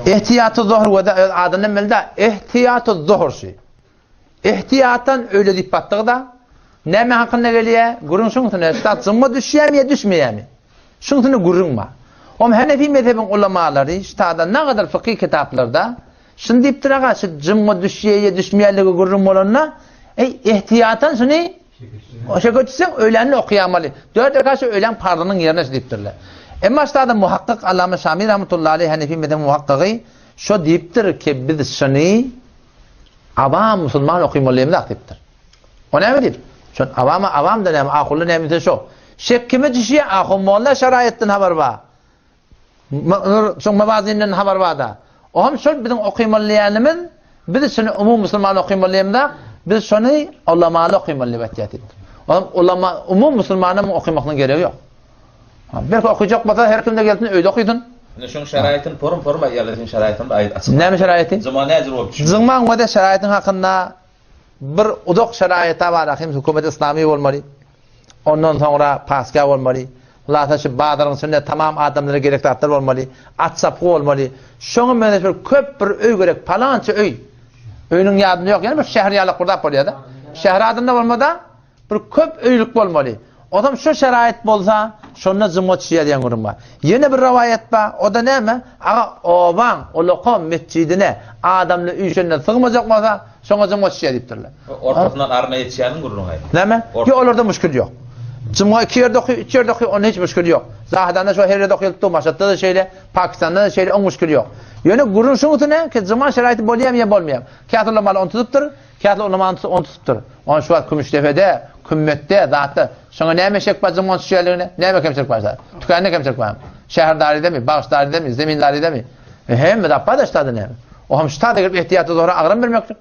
Ihtiýaty zuhr we öz adyndan belli-de, ihtiýaty zuhr şu. Ihtiýatdan öýle diýip batdygy-da, näme hakynda gelýär? Gürrüň şuň üstünde, şta jymma düşýärmi ýa düşmeýärmi? Şuň üstünde gürrüň bar. Om Hanefi mezhebiň ulamalary ştada nagadar fykhy kitaplarda şuny diýipdir aga, şu jymma düşýär ýa düşmeýärligi gürrüň bolanda, eý, ihtiýatan şuny Şeker düşseň öýlänini okaýamaly. Dört rekat şu öýlän parzynyň ýerine şu diýipdirler. Emma ştada muhakkyk Allama Şami rahmetullahi aleyh Hanefi mezhebiň muhakkygy şo diýipdir ki biz şuny awam musulman okymaly diýemzak diýipdir. O näme diýip? Şon awama awam da näme ahunly näme diýse şo. Şek kime düşýär? Ahun molla şaraýatdan habar bar. Şoň mewazinden habar bar-da. Oňam şol biziň okymaly diýýänimiz, biz şuny umumy musulman okymaly diýemizde, biz şony ulamaly okymaly diýip aýtýar diýipdir. Oňam ulama umumy musulmana muny okymaklygyň geregi ýok. Belki okyjak bolsa her kimde gelsin öýde okysyn. Indi şoň şaraýatyny porum-porum aýdýarlar, sen şaraýatyny aýt açyk. Näme şaraýaty? Juma näjür bolup düşüp? Jumanyň we-de şaraýatyň hakynda bir uzak şaraýata bar, ahim hökümet yslamy bolmaly. Ondan soňra pasga bolmaly. Hulasa şu bazaryň içinde tamam adamlara gerek zatlar bolmaly. At çapgy bolmaly. Şoňa meňzeş bir köp bir öý gerek. Palança öý. Öýüniň ýadynda ýok. Ýani bir şäher ýalak bir zat bolýar-da. Şäher adynda bolmada bir köp öýlük bolmaly. Ozam şu şeraýat bolsa, şonda jumga düşýär diýen gürrüň bar. Ýene bir rowaýat bar. O-da näme? Aga obaň ulakan metjidine adamly üýşende sygmajak bolsa, Şoňa jumga düşýär diýipdirler. Ortasyndan aryna ýetişýäniň gürrüňi aýt. Näme? Ýok, olarda müşkil ýok. Jumga iki ýerde oky, üç ýerde oky, onda hiç müşkil ýok. Zahydanda şo her ýerde okylypdy, Maşatda-da şeýle, Pakistanda-da şeýle, oň müşkili ýok. Ýöne gürrüň şuň üstüne ki, juma şeraýty bolýarmy ýa bolmaýarmy? Käsi ulamalar ony tutup käsi ulama ony tutupdyr. Ony şu wagt Kümüşdepede, Kümmetde, zatda, şoňa näme şek bar jumga düşýärligine? Näme kemçilik bar şa? Tükände kemçilik barmy? Şäherdaridemi, bagşdaridemi, zemindaridemi? E, hemme zat bar-da ştada näme? O hem ştada girip ehtiýatly zohra agram bermeklik.